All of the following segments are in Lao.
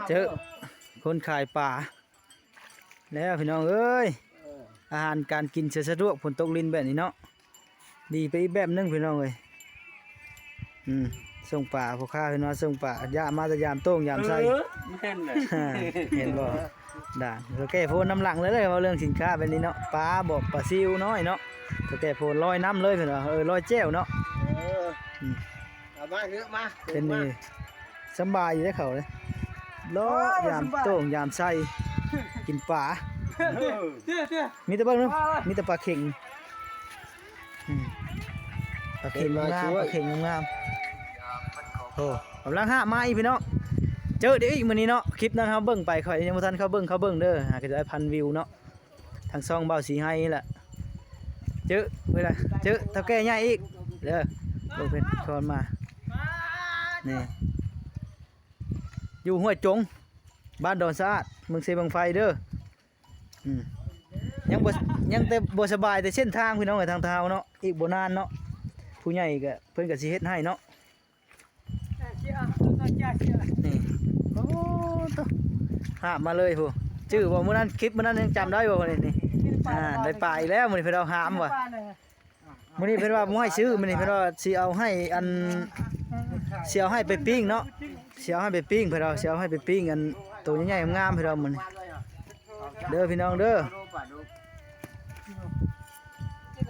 ເຈີຄົນຂາຍປາແລ້ວພີ່ນ້ອງເອີຍ. ເອີ ອາຫານການກິນສະດວກ ຝົນຕົກລິນແບບນີ້ເນາະ ດີໄປອີກແບບໜຶ່ງພີ່ນ້ອງເອີຍ. ອືມ ສົ່ງປາ ພໍ່ຄ້າເພິ່ນວ່າສົ່ງປາ ຢາມມາແຕ່ຢາມໂຕ່ງຢາມໄຊ. ເອີ ແມ່ນແຫຼະ ເຫັນບໍ່? ດ່າງເຖົ້າແກ່ໂພນນຳຫຼັງເລີຍ ເວົ້າເລື່ອງສິນຄ້າແບບນີ້ເນາະ ປາບໍ ປາຊິວນ້ອຍເນາະ ເຖົ້າແກ່ໂພນລອຍນຳເລີຍເພິ່ນວ່າ ເອີ ລອຍແຈ່ວເນາະ. ເອີ ອືມ ເອົາມາເຖາະມາ ເປັນນີ້ ສຳບາຍຢູ່ເດ້ເຂົາເດ້ ເລາະ ໂອ້ຍ ຍາມໂຕ່ງຍາມໄຊ ກິນປາ. ເອີ ມີແຕ່ເບິ່ງເນາະ ມີແຕ່ປາເຂັງ. ອືມ ປາເຂັງງາມ ປາເຂັງງາມ. ໂອ້ ກຳລັງຫາມາອີກພີ່ນ້ອງ ເຈີດຽວອີກມື້ນີ້ເນາະ. ຄລິບນັ້ນເຮົາເບິ່ງໄປ ຂ້ອຍຍັງບໍ່ທັນເຂົ້າເບິ່ງ ເຂົ້າເບິ່ງເດີ ຫາກະໄດ້ພັນວິວເນາະ ທາງຊ່ອງບ່າວສີໄຮນີ້ແຫຼະ. ເຈີເວລາ ເຈີເຖົ້າແກ່ໃຫຍ່ອີກເດີ ເບິ່ງເພິ່ນຄອນມາ ນີ້ ຢູ່ຫ້ວຍຈົງ ບ້ານດອນສະອາດ ເມືອງເຊບັ້ງໄຟເດີ. ອືມ ຍັງບໍ່ ຍັງແຕ່ບໍ່ສະບາຍແຕ່ເສັ້ນທາງພີ່ນ້ອງເອີຍ ທາງເຮົາເນາະ ອີກບໍ່ນານເນາະ ຜູ້ໃຫຍ່ກະ ເພິ່ນກະຊິເຮັດໃຫ້ເນາະ. ນີ້ ໂອ້ໂຕ ຫາບມາເລີຍພຸ້ນ ຈື່ບໍ່? ມື້ນັ້ນ ຄລິບມື້ນັ້ນຍັງຈຳໄດ້ບໍ່? ນີ້ ນີ້ ອ່າ ໄດ້ປາອີກແລ້ວ ມື້ນີ້ເພິ່ນເອົາຫາມວ່າ. ມື້ນີ້ເພິ່ນວ່າບໍ່ໃຫ້ຊື້ ມື້ນີ້ເພິ່ນວ່າຊິເອົາໃຫ້ອັນ ຊິເອົາໃຫ້ໄປປີ້ງເນາະ ຊິເອົາໃຫ້ໄປປີ້ງ ເພິ່ນວ່າຊິເອົາໃຫ້ໄປປີ້ງ ອັນໂຕໃຫຍ່ໆງາມໆ ເພິ່ນວ່າມື້ນີ້ເດີພີ່ນ້ອງເດີ.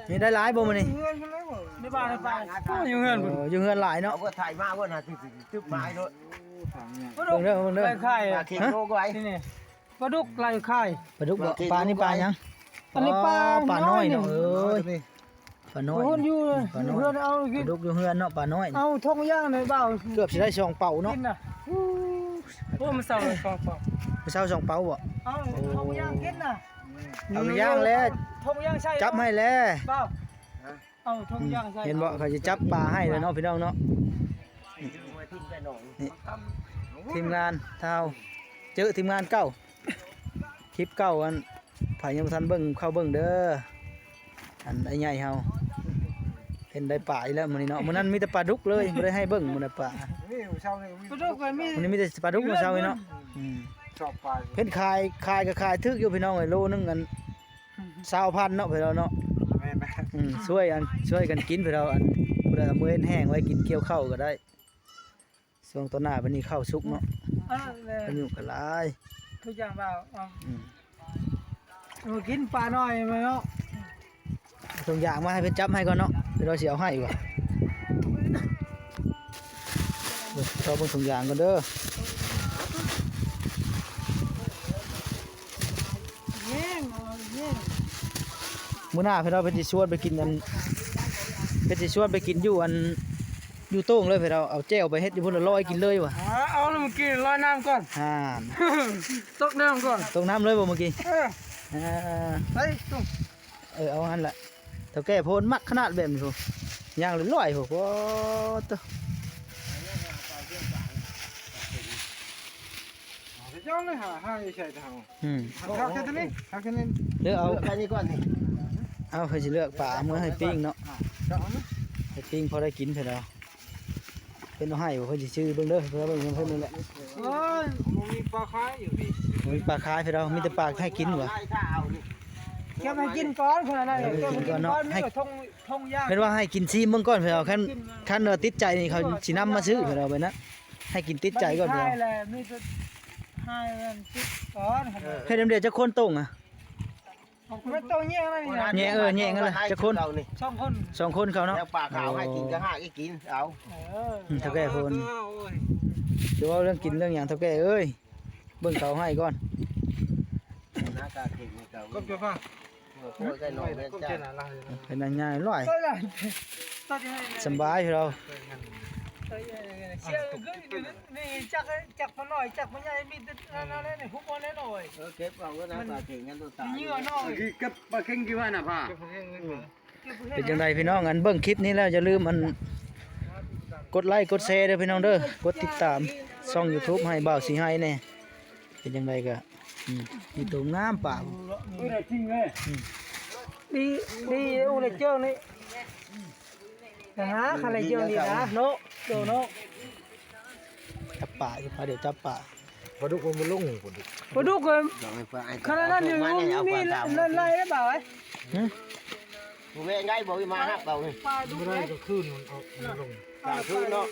ມີໄດ້ຫຼາຍບໍ່ມື້ນີ້? ໃນບ້ານ ໃນບ້ານ ໂອ້ ຢູ່ເຮືອນພຸ້ນ ໂອ້ ຢູ່ເຮືອນຫຼາຍເນາະ. ເອົາໄວ້ຖ່າຍມາເບິ່ງ ຫາ ຕິດ ຕິດມາໂລດ ເບິ່ງເດີ ເບິ່ງເດີ ປາເຂັງໂລກໄວ້ ນີ້ ປາດຸກໄລ່ຂາຍ. ປາດຸກບໍ່? ປານີ້ປາຫຍັງ? ອັນນີ້ປາ ອໍ ປານ້ອຍເນາະ ນ້ອຍ ເອີຍ ປານ້ອຍ ຢູ່ ປານ້ອຍ ເຮືອນເອົາກິນ ປາດຸກຢູ່ເຮືອນເນາະ ປານ້ອຍ ເອົາຖົງຢາງໃນບ່າວ ເກືອບຊິໄດ້ສອງເປົາເນາະ ກິນນະ. ໂອ້ ມື້ເຊົ້າສອງເປົາ ມື້ເຊົ້າສອງເປົາບໍ່? ເອົາຖົງຢາງກິນນະ ເອົາຢາງແລ້ວ ຖົງຢາງໃສ່ ຈັບໃຫ້ແລ້ວ ບ່າວ. ເອົາຖົງຢາງໃສ່ ເຫັນບໍ່? ເຂົາຊິຈັບປາໃຫ້ແລ້ວເນາະ ພີ່ນ້ອງເນາະ. ນີ້ ທີມງານເຮົາ ເຈີທີມງານເກົ່າ ຄລິບເກົ່າ ອັນ ໃຜຍັງບໍ່ທັນເບິ່ງ ເຂົ້າເບິ່ງເດີ ອັນອ້າຍໃຫຍ່ເຮົາ ເຫັນໄດ້ປາອີກແລ້ວມື້ນີ້ເນາະ. ມື້ນັ້ນມີແຕ່ປາດຸກເລີຍ ບໍ່ໄດ້ໃຫ້ເບິ່ງມື້ນັ້ນປາ ປາດຸກກໍມີ ມື້ນີ້ມີແຕ່ປາດຸກມື້ເຊົ້ານີ້ເນາະ. ອືມ ຊອບປາ ເພິ່ນຂາຍ ຂາຍກໍຂາຍຖືກຢູ່ ພີ່ນ້ອງເອີຍ ໂລໜຶ່ງ ອັນ ຊາວພັນເນາະ ພວກເຮົາເນາະ. ແມ່ນໆ ອືມ ຊ່ວຍ ອັນ ຊ່ວຍກັນກິນ ພວກເຮົາ ອັນ ຜູ້ໃດເອົາມື້ເຮັດແຫ້ງໄວ້ກິນກ່ຽວເຂົ້າກໍໄດ້. ຊ່ວງຕໍ່ໜ້າບັດນີ້ເຂົ້າສຸກເນາະ. ເອີ ແມ່ນ ພາຍຸກໍຫຼາຍ ທຸກຢ່າງວ່າ ອືມ ເອົາກິນປານ້ອຍມາເນາະ. ຖົງຢາງມາໃຫ້ເພິ່ນຈັບໃຫ້ກ່ອນເນາະ ເພິ່ນວ່າຊິເອົາໃຫ້ວ່າ. ເບິ່ງ ລໍເບິ່ງຖົງຢາງກ່ອນເດີ. ມື້ໜ້າເພິ່ນວ່າເພິ່ນຊິຊວນໄປກິນອັນ ເພິ່ນຊິຊວນໄປກິນຢູ່ອັນ ຢູ່ໂຕ່ງເລີຍ ເພິ່ນເອົາ ເອົາແຈ່ວໄປເຮັດຢູ່ພຸ້ນລະ ລອຍກິນເລີຍວ່າ. ເອົາ ເອົາແລ້ວມື້ກີ້ລອຍນ້ຳກ່ອນ ຫານ ຕົກນ້ຳກ່ອນ ຕົກນ້ຳເລີຍບໍ່ມື້ກີ້? ເອີ ເອີ ໄປ ເອີ ເອົາຫັ້ນລະ ເຖົ້າແກ່ໂພນມັກຂະໜາດແບບນີ້ພຸ້ນ ຍ່າງລອຍໆ ພຸ້ນ ໂອ້ໂຕ. ເຈົ້າເລີຍຫາ ຫາຢູ່ໃສເຮົາ ອືມ ເອົາ ເອົາ ເລືອກເອົາ ເລືອກອັນນີ້ກ່ອນນີ້ ເອົາ ເພິ່ນຊິເລືອກປາເມືອໃຫ້ປີ້ງເນາະ ເຈົ້າເອົາມາ ໃຫ້ປີ້ງພໍໄດ້ກິນເພິ່ນເອົາ ເພິ່ນເອົາໃຫ້ບໍ່ ເພິ່ນຊິຊື້ເບິ່ງເດີ ເພິ່ນເບິ່ງນຳເພິ່ນນີ້ແຫຼະ. ໂອ້ຍ ບໍ່ມີປາຂາຍຢູ່ພີ້ ບໍ່ມີປາຂາຍເພິ່ນເອົາ ມີແຕ່ປາໃຫ້ກິນວ່າ. ເກັບໃຫ້ກິນກ່ອນ ເພິ່ນວ່ານັ້ນ ເກັບໃຫ້ກິນກ່ອນເນາະ ເກັບໃຫ້ກິນກ່ອນ ໃຫ້ ມີແຕ່ຖົງ ຖົງຢາງ ເພິ່ນວ່າໃຫ້ກິນຊີມເບິ່ງກ່ອນ ເພິ່ນເອົາ ຄັນ ຄັນວ່າຕິດໃຈນີ້ ເຂົາຊິນຳມາຊື້ ເພິ່ນເອົາໄປນະ ໃຫ້ກິນຕິດໃຈກ່ອນ ເພິ່ນເອົາ ມີແຕ່ໃຫ້ມັນຕິດກ່ອນ ເອີ ເຮັດນຳເດ ຈັກຄົນຕົງອະ? ມັນຕົງແຍກນັ້ນນີ້ນະ ແຍກ ເອີ ແຍກນັ້ນລະ ຈັກຄົນ? ສອງຄົນ ສອງຄົນເຂົາເນາະ ແລ້ວປາຂາວໃຫ້ກິນກໍຫາກກິນເອົາ ເອີ ອືມ ເຖົ້າແກ່ພຸ້ນ ໂອ້ຍ ຊິເວົ້າເລື່ອງກິນເລື່ອງຫຍັງ ເຖົ້າແກ່ເອີຍ. ເບິ່ງເຂົາໃຫ້ກ່ອນ ໜ້າຕາເກັ່ງເຂົາ ກໍເປັນວ່າ ໂອ້ຍ ໃສ່ໜອງແມ່ນຈ້າ ເປັນອັນໃຫຍ່ຫຼາຍ ສຳບາຍເຮົາ ເສຍເງິນຢູ່ນີ້ ຈັກ ຈັກພໍ່ນ້ອຍ ຈັກພໍ່ໃຫຍ່ ມີແຕ່ນັ້ນແຫຼະ ໃນຫຸບເອົາແນ່ນອຍ ເອີ ເກັບເອົາກໍໜ້າຕາເກັ່ງກັນຕົວຕາຍ ເຫຍື່ອນ້ອຍ ເກັບປາເຄັງຢູ່ວ່ານະພາ. ເປັນຈັ່ງໃດພີ່ນ້ອງ ອັນເບິ່ງຄລິບນີ້ແລ້ວ ຢ່າລືມ ອັນ ກົດໄລກົດແຊເດີພີ່ນ້ອງເດີ ກົດຕິດຕາມຊ່ອງຢູທູບໃຫ້ບ່າວສີໄຮແດ່. ເປັນຈັ່ງໃດກໍ ອືມ ມີໂຕງາມປາ ເອີ ໄດ້ຈິງເລີຍ ອືມ ດີ ດີ ໂອ້ ໄດ້ເຈີນີ້ ນະ ຄັນໄດ້ເຈີນີ້ນະ ເນາະ ໂຕເນາະ ຈັບປ ປາ ພາດຽວຈັບປາ ປາດຸກມັນບໍ່ລົງ ປາດຸກ ປາດຸກເອີຍ ຂະໜາດນັ້ນຍັງມີໄລ່ໄດ້ບ່າວເອີຍ ຫຶ ບໍ່ແມ່ນໄດ້ບໍ່ມາຮັບເອົາ ປາດຸກ ບໍ່ໄດ້ກໍຄືນມັນເອົາ ມັນລົງ ກາງຄືນເນາະ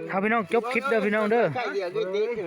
ເອົາ ພີ່ນ້ອງ ຈົບຄລິບເດີພີ່ນ້ອງເດີ ໃກ້ດຽວນີ້